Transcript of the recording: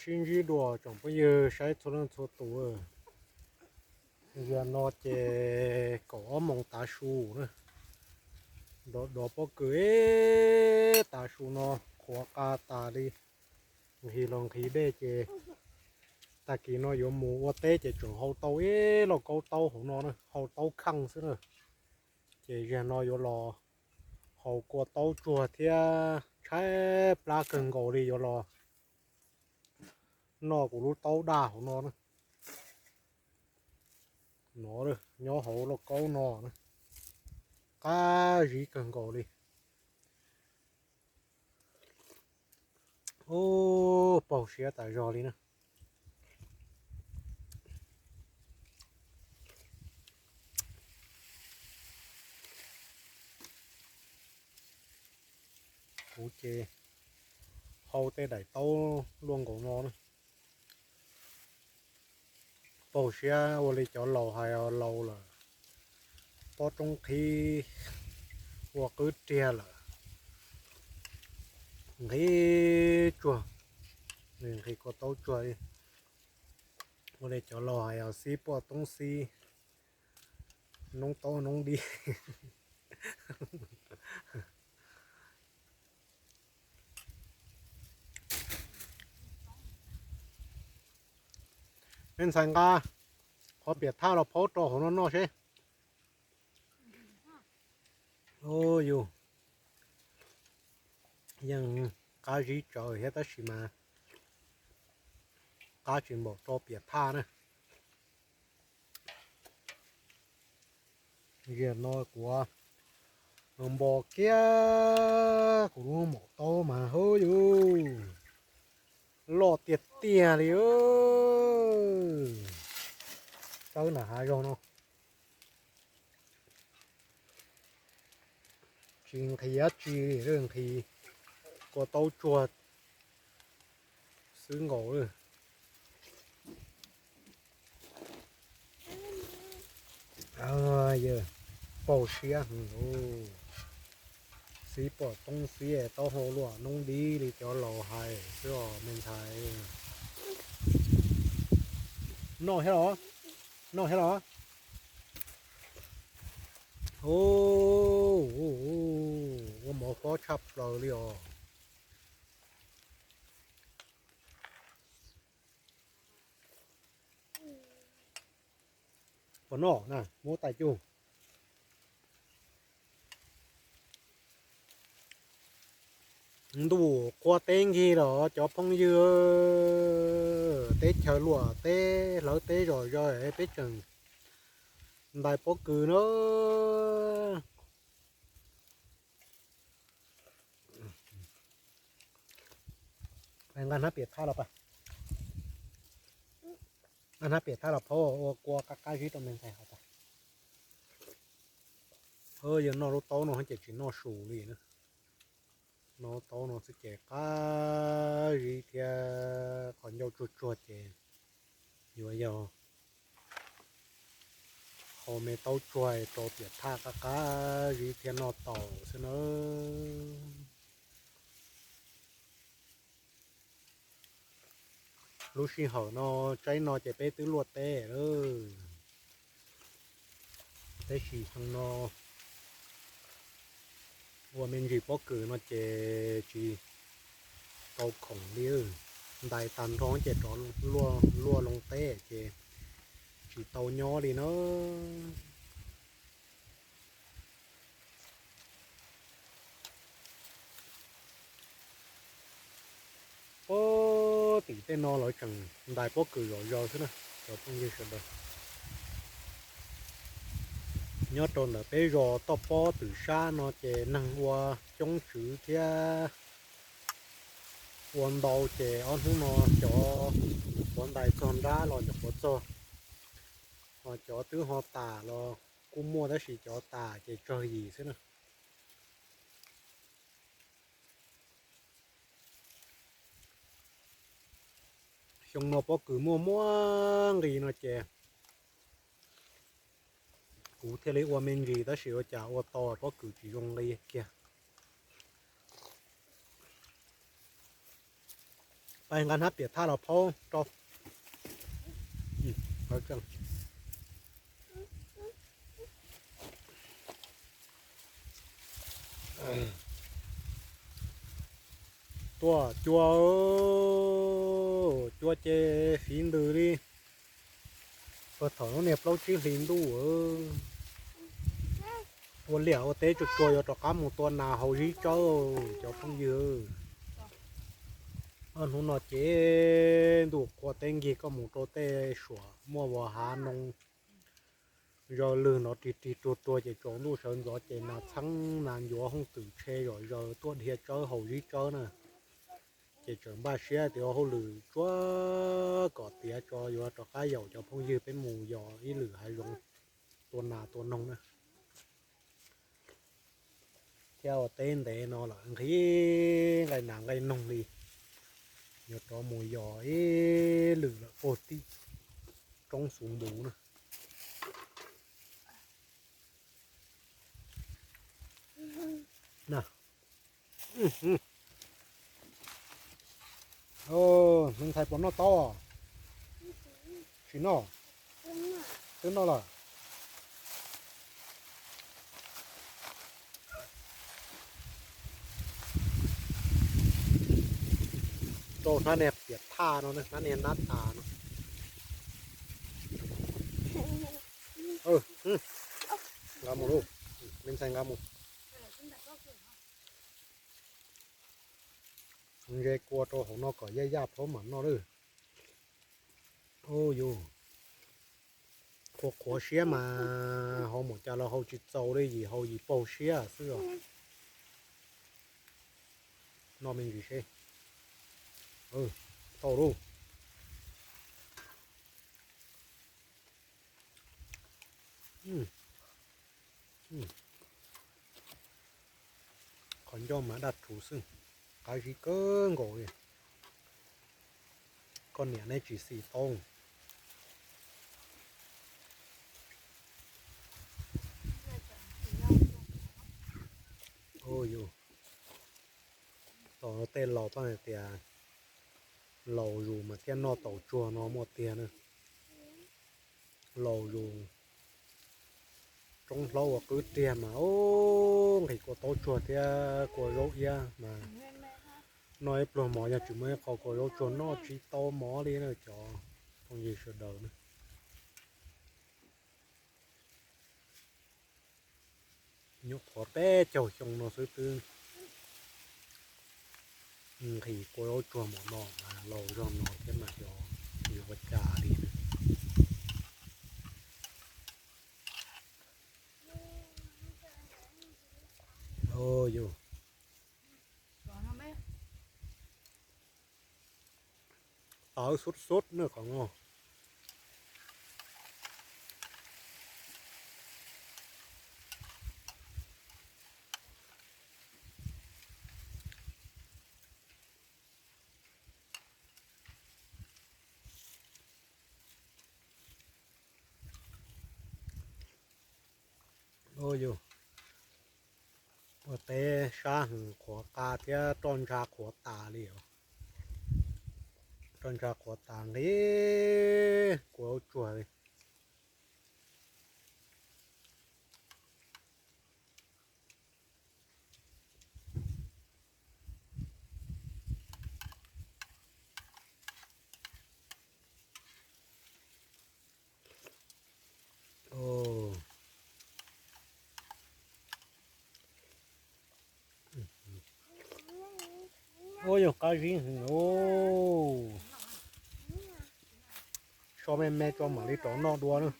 Sib ntsib dua tsoom phooj ywg saib txhua leej txhua tus. Zaum no ces kaum ob moos tav su na, dov pob kws ib tav su no qhuav qa tas li, nqhis los nqhis dej ces tag kis no yuav mus ua teb ces tseem hau tau ib lauj kaub taub hauv no na, hau taub kheej xwb na. Ces zaum no yuav los haus kua taub tsuag thiab tshaib plab kawg nkaus li, yuav los noj kuv lub taub daj hauv no na. No, nyob hauv lauj kaub no na, qab zib kawg nkaus li. Ub, paug siab tas zog li na. Kuv ces hau tej daim taub luaj nkaus no na. Paug siab ua li cov laus hais, laus lawm, pob roob qhib ua qwb riag lawm, nqhis tsuag, nqhis kua taub tsuag li. Ua li cov laus hais, xib poj toob xib, noob taub noob dib. Me ntxhais, nqa qhov piam thaj los phaub rau hauv no noj seb. Yus yeej qab zib tsawv thiab tab sis mas qab tsis npaum rau piam thaj na. Zaum no kuv npo kiag kuv lub maum taub mas hauj yus loj tiag tiag li. Tawb nram hav zoov no tsis nqhis dab tsi li, nqhis kua taub tsuag xwb nkaus li. Yawg, paug siab heev. Xib pom toob xib taub hau luaj noob dib li cov laus hais xwb os me ntxhais. Noj thiab los? Noj thiab los? Ua mov pob tshaj plaws li os. Puas noj na, muab tais cug. Ntuj, qua teb nkig los cov phooj ywg, teb chaws luam teb hlawv teb zom zaws peb tseem ntais pob kws na. Nqa hnab piam thaj los, nqa hnab piam thaj los phaub ua kua qab qab zib rau me ntxhais haus tag. Yog noj lub taub no ces tsis noj su li na. Noj lub taub no xwb ces qab zib thiab qhov ncauj tsuag tsuag ces yuav yog haus me taub tsuag rau piam thaj qab qab zib thiab noj tau xwb na. Lub sij hawm no, tsaib no ces peb twb luaj teb lawm, tab sis xyoo no ua me ntsis pob kws no ces tsis tau khoom li. Ntais tag nrho ces rov luaj loo teb ces tsis tau nyob li na. Puag tim tej no lawv tseem ntais pob kws zom zaws xwb na cov phooj ywg sawv daws. Nyob rau ntawm peb zos toj pob twm sab no ces neeg ua coob tswv thiab ua ntau ces ob hnub no cov nyuam qhuav ntais txog nrab los nyuam qhuav txog, ho cov twb ho tas los kuj muaj tab sis cov tas ces tsawg yim xwb na. Xyoo no pob kws muaj muaj nqis no ces kuv thiaj li ua me ntsis tab sis ua cas ua tau pob kws tsis zoo nqi kiag. Pais nqa hnab piam thaj los phaub rau. Tuaj cua, cua ces fiv ntws li. Puag thaum lub niag plaub tsib hlis ntuj, ua liaj ua teb tsuag tsuag yuav rov qab mus tua nas haus zib tsawb cov phooj ywg. Hnub no ces ntuj qhua teb nkig koj mus rau tej suam muaj vos hav noo zaws lwg no rig rig ruag ruag ces tsaus ntuj sawv ntxov ces nas txheeb nas ncuav hooj twm tshe zom zaws tuaj dhia tsawb haus zib tsawb na. Ces tseem npaj siab tias ua hauj lwm tsuab kom tiav tso yuav rov qab yaum cov phooj ywg peb mus yos ib lwm hav zoov tua nas tua noog na. Thiab ua teb ntev no lawm nqhis nqaij nas nqaij noog li, yuav rov mus yos ib lwm lawm puag tim roob Xus Npus na. Me ntxhais puas noj taub? Tsis noj, twb noj lawm. Rau hnab niag piam thaj no, hnab niag nab tas no. Nqa mus lauj, me ntxhais nqa mus. Ntse kua rau hauv no kom yaj yaj plaub mam noj lawm. Yus, qhuav qhuav siab mas hau mus cas los hau tsis txaus li, yim hau yim paug siab xwb os. Noj me ntsis seb. Tau lauj. Qhov ncauj mas daj rhuv xwb, qab zib kawg nkaus li. Koj niam neb tsis xis tau. Yus, tau tej laus pheej hais tias laus zus mas thiaj noj taus tsuag no muaj tiag na. Laus zus roob hlaub ua qwb riag mas nqhis kua taub tsuag thiab kua zaub iab mas noj ib pluag mov yog tsis muaj ib qho kua zaub tsuag noj tsis tau mov li na cov phooj ywg sawv daws na. Nyuam qhuav peb caug xyoo no xwb twb nqhis kua zaub tsuag mov no mas laus zog no thiab mas yog yuav ua cas li. Yus, tawv xub xub na qhov no. Yus, ua teb sab heev qhuav qa thiab roj ntsha qhuav tas li os. Roj ntsha qhuav tas nqhis kua zaub tsuag li. Ua yog qab zib heev os. So me me tso mam li rov noj dua na.